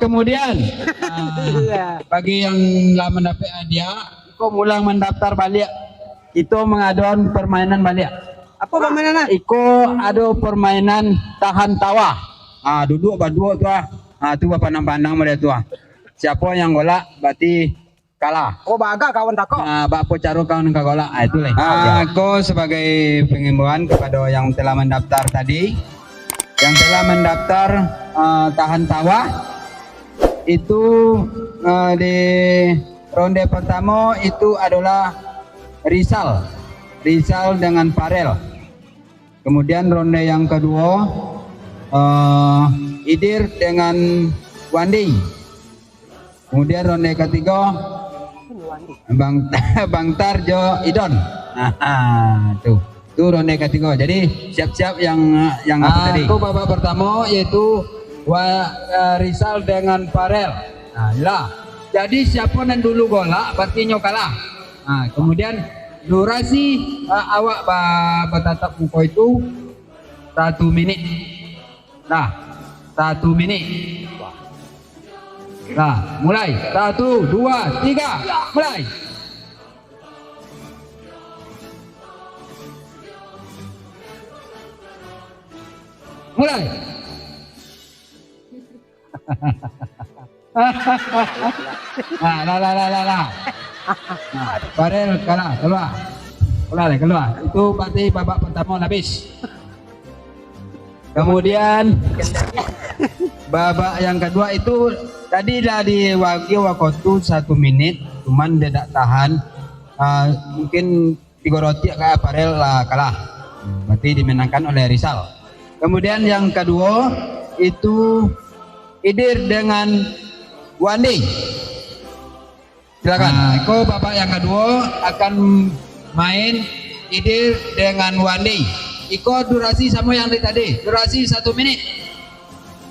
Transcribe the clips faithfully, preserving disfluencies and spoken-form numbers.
Kemudian, ah, bagi yang lah mandapek hadiah, iko mulang mandaftar baliak. Kito mangadoan permainan baliak. Apo permainan, ah? Iko ado permainan tahan tawa. Ah, duduak baduo tu, ah. Ah, tu bapandang-pandang model tu, ah. Siapo yang golak, berarti kalah. Oh, bagak kawan tako. Ah, bak apo caro kawan ka golak? Ah, itu lah. Ah, ko sebagai pengimbauan kepada yang telah mendaftar tadi, yang telah mendaftar, ah, tahan tawa, itu, ah, di ronde pertama itu adalah Rizal. Rizal dengan Farel. Kemudian ronde yang kedua, eh, Idir dengan Wandi. Kemudian ronde ketiga, Bang, Bang Tar jo Idon. Ah, tu. Tu ronde ketiga. Jadi siap-siap yang, yang apa Ah, tadi? Ko babak pertama yaitu Wa-, eh, Rizal dengan Farel. Nah, lah. Jadi siapo nan dulu golak, berarti nyo kalah. Nah, kemudian durasi, eh, awak ba-, batatap muka itu satu minit. Nah, satu minit. Nah, mulai. Satu, dua, tiga, mulai. Mulai. Nah, lah, lah, lah, lah, lah. Nah, Farel kalah, kalua. Kalua, kalua. Itu berarti babak pertama lah habis. Kemudian, babak yang kedua itu tadi lah dibagi waktu satu minit, cuman dia tak tahan. Ah, mungkin tigo rotiak ka Farel lah kalah. Berarti dimenangkan oleh Rizal. Kemudian yang kedua itu Idir dengan Wandi. Silakan. Ah, iko babak yang kedua akan main Idir dengan Wandi. Iko durasi samo yang dari tadi. Durasi satu minit.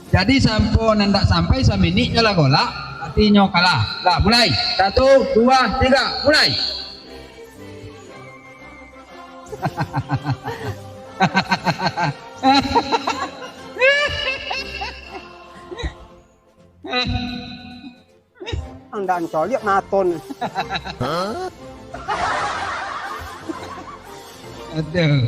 Jadi sampo nan dak sampai saminit nyo lah golak, artinyo kalah. Lah, mulai. Satu, dua, tiga, mulai. Andak coliak maton. Aduh.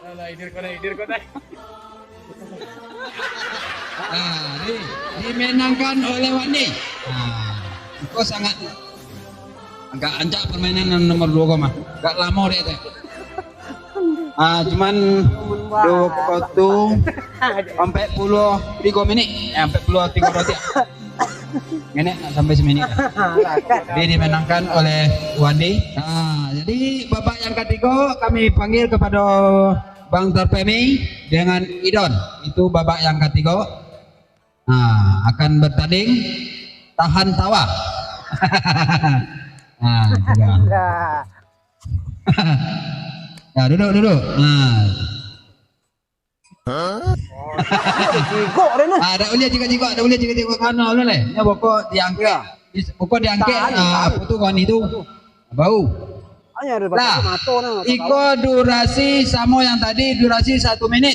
Alah, idir ko dah, idir ko dah. Ah, di, dimenangkan oleh Wandi. Ah, iko sangat agak rancak permainan yang nomor dua ko mah. Agak lamo dek tu. Ah, cuman duo waktu ampek puluah tigo minit. Eh, ampek puluah tigo detik. Nenek nak sampai seminit. Jadi dimenangkan oleh Wandi. Nah, jadi babak yang ketiga kami panggil kepada Bang Tarpemi dengan Idon. Itu babak yang ketiga. Nah, akan bertanding tahan tawa. Nah, sudah. Nah, duduk, duduk. Nah. Jigok dia ni. Ah, dak buliah jigok-jigok, dak buliah jigok-jigok. Kana lu leh. Nyo bokok diangkek. Bokok diangkek, ah, apa tu, koni tu? Bau. Lah, iko durasi samo yang tadi, durasi satu minit.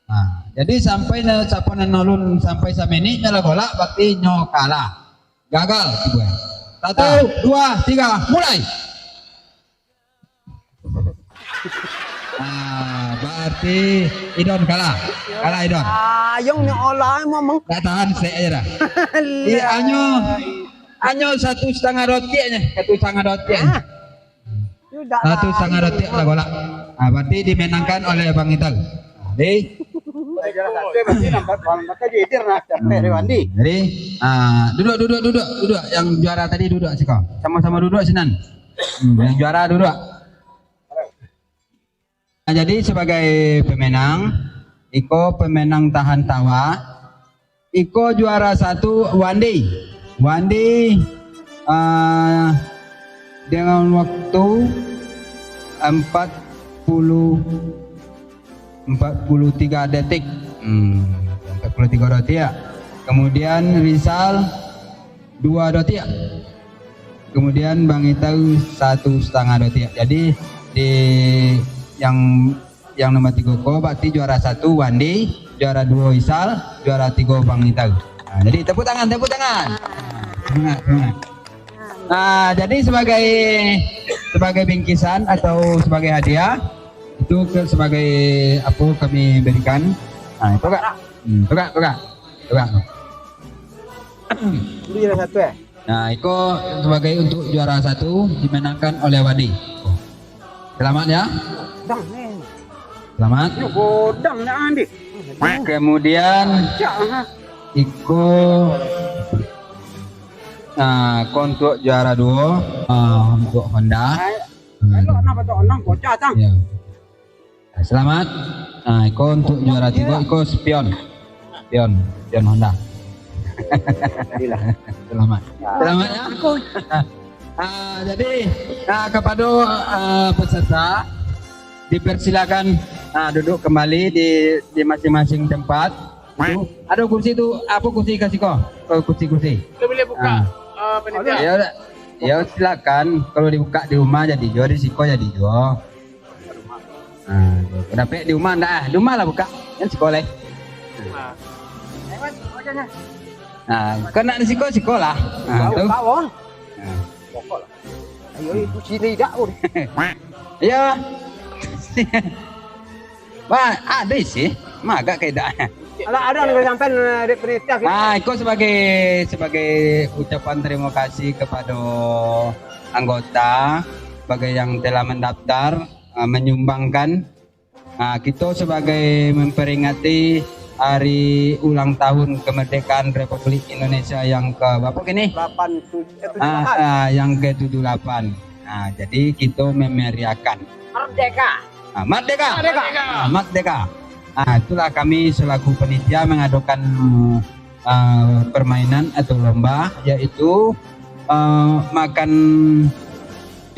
Nah, jadi sampai na-, siapo nan alun sampai saminik nyo lah golak, berarti nyo kalah. Gagal tu, buah. Satu, dua, tiga, mulai. Ah, berarti Idon kalah. Kalah Idon. Ayong nyo olah memang. Tak tahan, sek aja dah. Iya, anyo, anyo satu setengah rotiaknya, satu setengah rotiaknya. Satu setengah detik lah golak. Ah, berarti dimenangkan oleh Bang Ital. Jadi, jadi, ah, duduk, duduk, duduk, duduk. Yang juara tadi duduk siko. Sama-sama duduk sinan. Hmm, yang juara duduk. Nah, jadi sebagai pemenang, iko pemenang tahan tawa, iko juara satu Wandi. Wandi, ah, dengan waktu empat puluh empat puluh tiga detik. Hmm, empat puluh tiga detik. Kemudian Rizal dua detik. Kemudian Bang Itau satu setengah detik. Jadi di yang yang nomor tiga ko berarti juara satu Wandi, juara dua Isal, juara tiga Bang Itau. Nah, jadi tepuk tangan, tepuk tangan. Semangat, semangat. Nah, jadi sebagai sebagai bingkisan atau sebagai hadiah itu ke sebagai apa kami berikan. Nah, itu kak. Hmm, itu kak, itu kak. Itu kak. Itu juara satu ya? Nah, iko sebagai untuk juara satu dimenangkan oleh Wandi. Selamat ya. Selamat. Yo godang nak Andi. Kemudian iko nah, iko untuk juara dua, ah, untuk Honda. Elok nak baca onang bocah tang. Ya. Nah, selamat. Nah, iko untuk juara tiga, iko spion. Spion, spion Honda. Selamat. Selamat ya. Ah, jadi ah, kepada ah, peserta dipersilakan ah, duduk kembali di di masing-masing tempat. Itu ada kursi tu, apa kursi kasih kau? Kau kursi-kursi. Kita boleh buka Ah. ah, panitia. Ya, ya silakan. Kalau dibuka di rumah jadi juo, di siko jadi juo. Nah, dapek di rumah ndak ah? Di rumah lah buka. Kan siko lai. Nah, kan nak di siko, siko lah. Nah, tu. Nah. Ayo, itu sini dak pun. Ya. Wah, ada sih. Magak kayak dak. Alah, ada yang sampai dari panitia. Ah, iko sebagai sebagai ucapan terima kasih kepada anggota sebagai yang telah mendaftar ah, menyumbangkan. Ah, kito sebagai memperingati hari ulang tahun kemerdekaan Republik Indonesia yang ke berapa kini? Lapan tujuh, eh, tujuh Ah, lapan. ah, yang ke tujuh lapan. Ah, jadi kito memeriahkan. Merdeka. Ah, merdeka. Merdeka. Ah, merdeka. Ah, itulah kami selaku panitia mengadakan ah, permainan atau lomba, yaitu ah, makan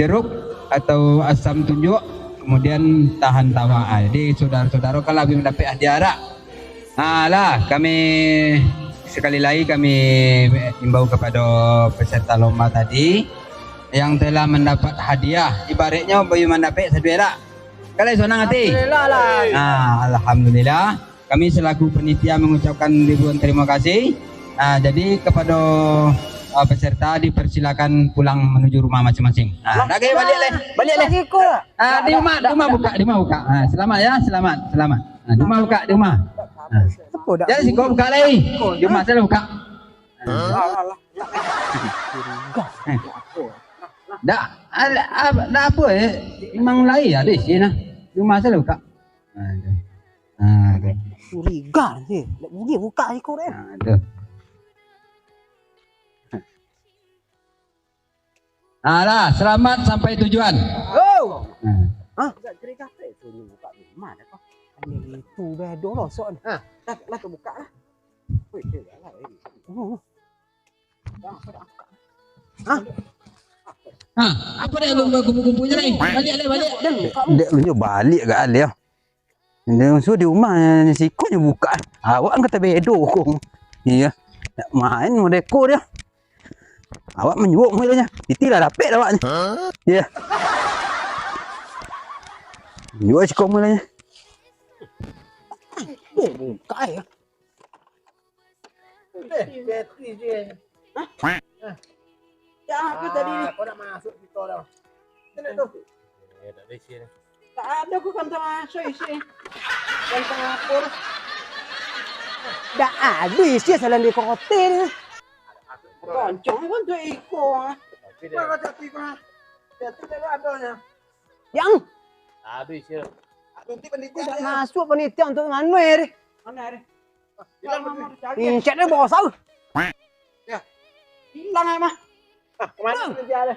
jeruk atau asam tunjuk, kemudian tahan tawa. Ah, jadi saudara-saudara kan labiah mandapek hadiah dak? Ah, lah, kami sekali lagi kami imbau kepada peserta lomba tadi yang telah mendapat hadiah, ibaratnya bayu mandapek saduai dak? Kalau sanang hati. Alhamdulillah lah. Nah, alhamdulillah. Kami selaku panitia mengucapkan ribuan terima kasih. Nah, jadi kepada uh, peserta dipersilakan pulang menuju rumah masing-masing. Nah, dah gaya balik leh. Balik leh. Ah, di rumah, di rumah buka, di rumah buka. Ah, selamat ya, selamat, selamat. Ah, di rumah buka, di rumah. Ah. Apa dak? Jadi siko buka lagi. Di rumah saya buka. Alah. Dak, dak, dak apa eh. Memang lai ada isi nah. Di rumah saya buka. Nah, tu. Nah, tu. Curiga sih. Dak bunyi buka siko deh. Nah, tu. Alah, selamat sampai tujuan. Oh. Nah. Hah? Dak curiga apa itu ni buka rumah dah kok. Itu dah dorosok. Nah, dah lah buka lah. Wih, dia lah. Oh. Hah? Apa dia lu kumpul-kumpul je lai? Balik, balik, balik. Dek lu nyo balik gak alih. Dia suruh di rumah, siko nyo buka. Awak kan kata bedo ko. Iya. Nak main modeko dia. Awak manjuok mulanya. Iti lah dapek awak ni. Iya. Juok siko mulanya. Oh, buka ya. Eh, Betty je. Hah? Ya, apa tadi ni? Ah, kau nak masuk kita dah. Mana tu? Eh, tak ada isi ni. Tak ada aku kantong masuk isi. Kantong apa dah? Tak ada isi selain di kotil. Koncong pun tu iko. Mana kata tu iko? Ya, tu tak ada nya. Yang? Habis ya. Nanti peneliti tak masuk panitia untuk manual. Mana ada? Hilang, Bang. Incet dia bawa saus. Ya. Hilang, emang. Ah, kemana peneliti ada?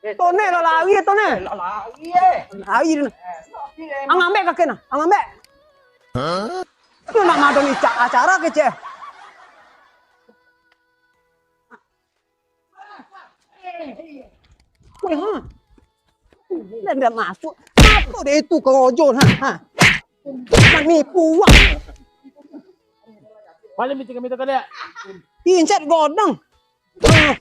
Eh, Tone lah lari, Tone. Lah lari, eh. Lari dia. Eh, lari, eh. Ang ambek kakek nah, ang ambek. Hah? Tu nak madon icak acara kecek. Weh, ha? Dah, dah masuk. Apa dia itu kerojo, ha? Ha? Manipu wak. Paling bikin kami tu kalian. Incet godang. Ah.